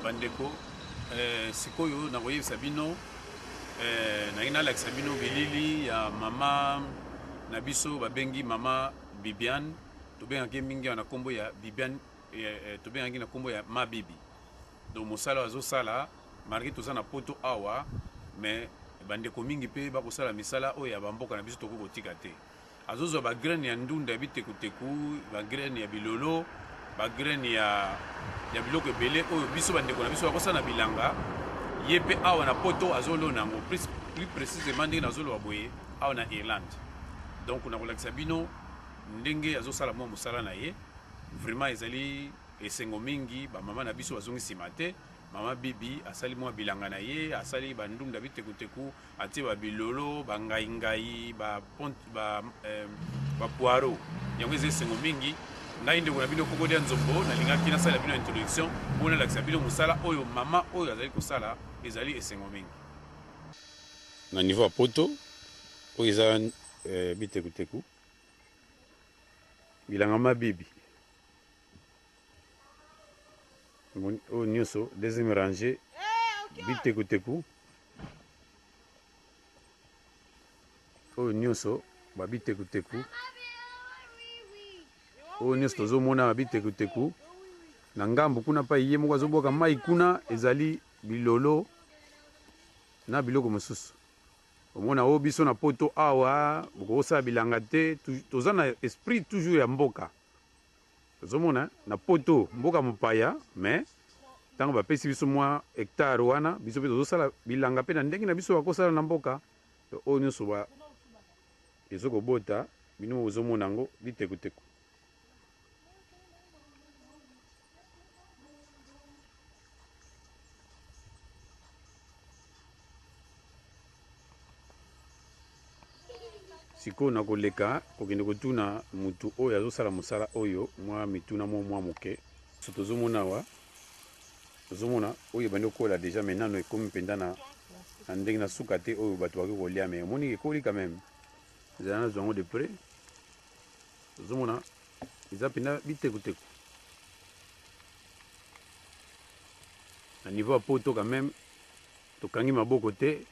Bandeko, eh, sikoyo nakoyebisa bino eh, nalingi nalakisa bino bilili ya mama na biso babengi mama Bibiane, tobengaki mingi na nkombo ya Bibiane, eh, eh, tobengaki na nkombo ya ma Bibi. Donc mosala azosala malgré toza na poto awa, mais bandeko mingi mpe bakosala misala oyo ya bamboka na biso tokoki kotika te. Azozwa ba graine ya ndunda ya bitekuteku, ba graine ya bilolo, ba graine ya, ya biloko ebele oyo biso bandeko na biso bakosala na bilanga. Ye mpe awa na poto azolona yango plus, plus précisément ndenge nazoloba boye awa na Irlande. Donc nakolakisa bino ndenge azosala mwa mosala na ye. Vraiment ezali esengo mingi, ba mama na biso bazongi nsima te. Mama Bibi asali mwa bilanga na ye, asali ba ndunda bitekuteku, atie ba bilolo, ba ngai ngai, ba pont, ba eh, ba poireau. Yango eza esengo mingi. Ngai ndeko na bino Kokodia Nzombo, nalingaki nasala bino introduction mpo nalakisa bino mosala oyo mama oyo azali kosala, ezali esengo mingi. Na niveau ya poto oyo eza eh, bitekuteku bilanga mabibi oyo nyonso deuxième rangée bitekuteku oyo nyonso babitekuteku oyo nyonso tozomona babitekuteku na ngambo kuna pai ye moko azobwaka mai kuna ezali bilolo na biloko mosusu omona oyo biso na poto awa bokosala bilanga te toza na esprit toujours ya mboka Ozomona na poto mboka mopaya mais tango bapesi biso mwa hectare wana biso pe tozosala bilanga pe na ndenge na biso bakosala na mboka oyo nyonso ba ezo kobota bino bozomona yango bitekuteku. Sikoyo nakoleka kokende kotuna mutu oyo azosala mosala oyo mwa mituna mwa mwa moke. So tozomona awa, tozomona oyo ebandi kokola deja mais nano ekomi mpenza na, na ndenge na suka te oyo bato bakoki kolia mais omoni ekoli quand même. Ezala nazwa yango de près. Tozomona eza mpenza bitekuteku. Na niveau ya poto quand même tokangi maboko te.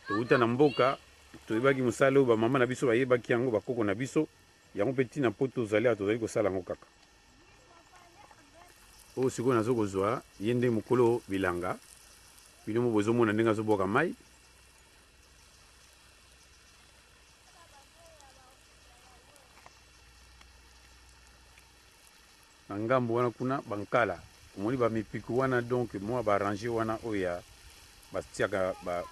Towuta na mboka, toyebaki mosala oyo ba mama na biso bayebaki yango, ba koko na biso, yango mpe ntina mpo tozali awa tozali kosala yango kaka. Oyo sikoyo nazo kozwa ye nde mokolo bilanga, bino mo bozomona ndenge azobwaka mai. Na ngambo wana kuna ba nkala omoni ba mipiku wana donc mua ba range wana oyo ya batiaka ba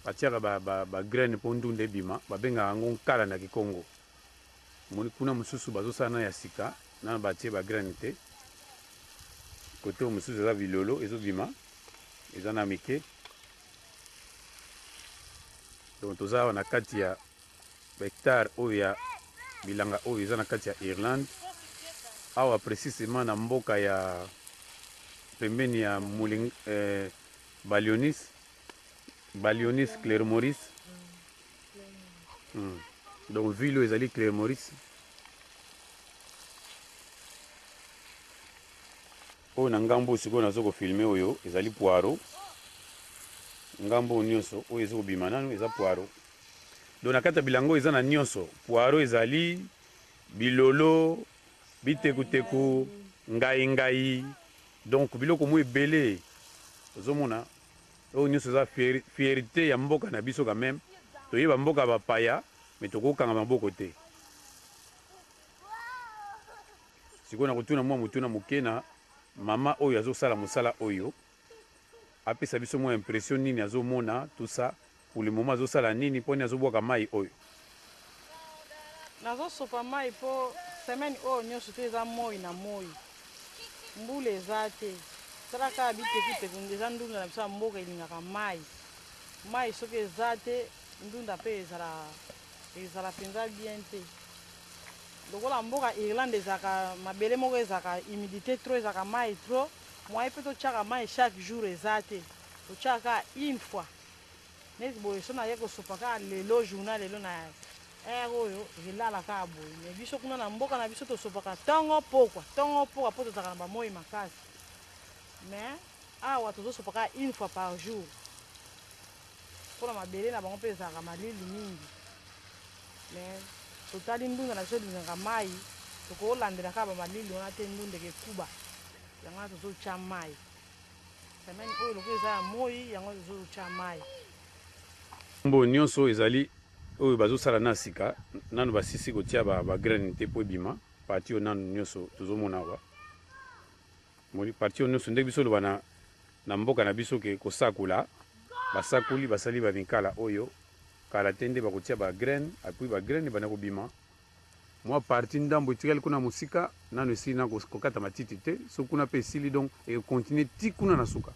batiaka ba, ba, ba graine mpo ndunda ebima babengaka yango nkala na kikongo omoni kuna mosusu bazosala na ya sika nano batie ba graine te kote oyo mosusu eza bilolo ezobima eza na mike donc toza awa na kati ya Ba hectares oyo ya bilanga oyo eza na kati ya Irlande awa precisement na mboka ya pembeni ya Muling, eh, Balionis Balionis Clermaurice hmm. Donc ville oyo ezali Clermaurice oyo na ngambo sikoyo nazo ko filme oyo ezali poireau ngambo oyo nyonso oyo ezo kobima nanu eza poireau Donc na kati ya bilanga oyo eza na nionso, poireau ezali, bilolo, bitekuteku, ngayi ngayi, donc biloko mua ebele ozo mona oyo nionso eza fierte ya mboka na biso quand meme, toye ba mboka ya ba paya mais toko kanga maboko te. Sikoyo nako tuna mua motuna moke na mama oyo azo sala mosala oyo, apesa biso mua impression nini azo mona tout ça. Pour le moment azosala nini mpo nini azobwaka mai oyo? Nazosopa mai mpo semaine oyo nyonso te eza moi na moi, mbula eza te. Tala kaka bitekuteku eza ndunda na biso ya mboka elingaka mai. Mai soki eza te ndunda mpe ezala ezala mpenza bien te. Lokola mboka Irlande ezalaka mabele moko ezalaka humidite trop, ezalaka mai trop, moyen mpe totiaka mai chaque jour eza te. Totiaka kaka une fois. Neti boye soki naye kosopa kaka lelo journal lelo na heure oyo elala kaka boye mais biso kuna na mboka na biso tosopaka tongo pokwa tongo pokwa po tozalaka na ba moyi makasi mais awa tozosopa kaka une fois par jour mpona mabele na bango mpe ezalaka malili mingi mais totali ndunda na biso elingaka mai tokolandela kaka bamalili wana te ndunda ekekuba yango wana tozotya mai. Semaine oyo lokola eza ya moi yango tozotya mai. Mbo nyonso ezali oyo bazosala na sika nanu basisi kotia ba, ba graine te mpo ebima parti oyo nanu nyonso tozomona awa moni parti oyo nyonso ndenge biso oloba na, na mboka na biso ke kosakola basakoli basali ba mikala oyo kala te nde bakotia ba graine apui ba graine ebanda kobima. Mwa partie ndambo etikali kuna mosika nanu esili na kokata matiti te soki kuna pe esili donc eko continuer ti kuna na suka.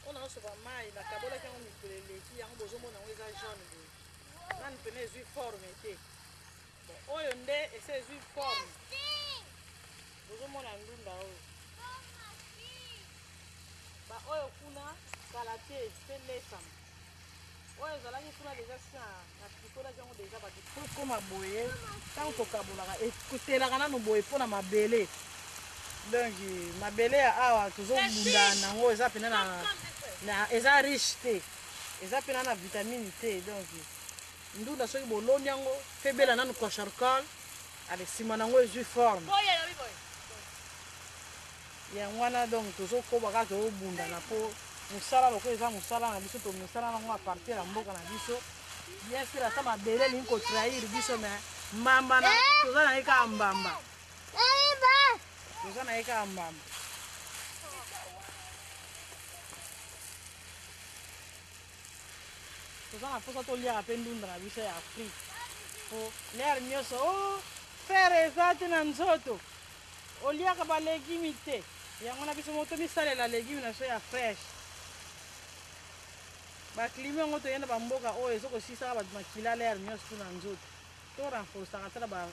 Oyo nazosopa mayi nakabolaki yango mikolo eleki yango bozomona yango eza jaune boye nanu pena ezwi forme te bon oyo nde esi ezwi forme bozomona ndunda oyo ba oyo kuna kala te pe lesama Oyo ezalaki kuna deja si na pikolaki yango deja bato tokoma boye ntango tokabolaka ekotelaka nano boye mpo na mabele donc mabele ya awa tozobunda nango eza mpena na eza riche te eza mpena na vitamine te donc ndunda soki boloni yango mpe bela nano kwasharkal ale nsima nango ezwi forme Yango wana donc tozo koba kaka tozo bundana po musala lokola eza musala na biso tomesana nango a partir ya mboka na biso bien sûr ata mabele elingi ko trahir biso mais mbamba na toza na ye kaka mbamba toza na ye kaka mbamba. Toza na posa toliaka pe ndunda na biso ya Afrique po l'heure nioso oh fer eza te na nzoto Oliaka ba legumes te? Yango na biso moko tomisalela legumes na biso ya fresh. Ba climat yango toye na ba mboka oyo ezo kosisaka bato makila l'air nionso tout na nzoto. To renforcaka ata na ba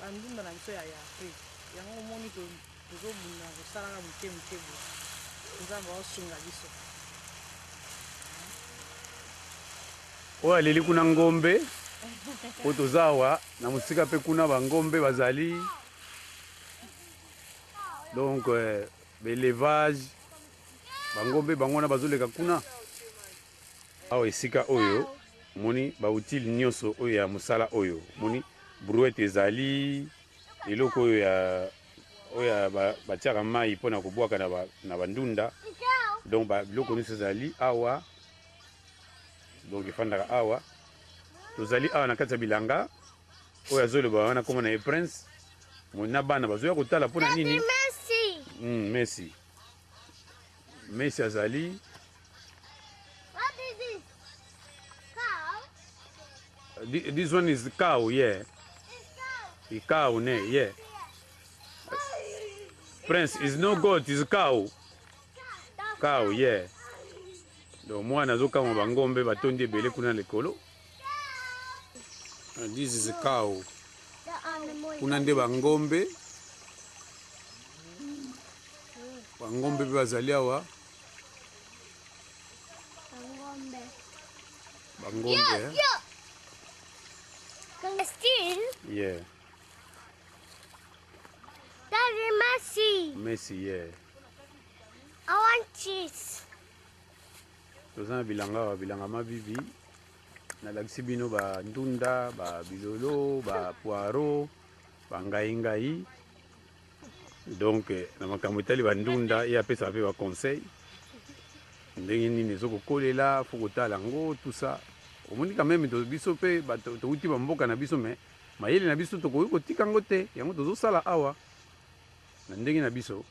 ba ndunda na biso ya Afrique. Yango omoni to tozo bunda kosalaka moke moke boye. Nzambe aosunga biso. Oyo aleli kuna ngombe po toza awa na mosika pe kuna ba ngombe bazali donc euh, belevage ba ngombe bango wana bazoleka kuna awa esika oyo omoni ba outils nyonso oyo ya mosala oyo omoni brouette ezali eloko oyo ya oyo batiaka mai mpo na kobwaka na bandunda donc biloko nyonso ezali awa Donc efandaka awa. Tozali awa na kati ya bilanga. Oyo azoloba wana komona ye Prince. Na bana bazoya kotala mpo na nini? Messi. Messi. Messi azali. What is this? Cow? This one is cow, yeah. It's cow. Cow, ne, yeah. Prince is no goat, is cow. Cow, yeah. Donc mwana azokamwa bangombe batondi ebele kuna likolo. Ah, this is a cow. Kuna nde bangombe. Bangombe mpe bazali awa. Bangombe. Eh? Yeah. Daddy, Messi. Messi, yeah. I want cheese. Toza na bilanga awa, bilanga mabibi. Nalakisi bino ba ndunda, ba bilolo, ba poireau, ba ngai ngai. Donc na makambo etali ba ndunda, ye apesaka pe ba conseil ndenge nini ezo kokolela, faut kotala yango tout ça. Omoni quand même biso pe towuti ba mboka na biso mais mayele na biso tokoki kotika yango te, yango tozosala awa na ndenge na biso.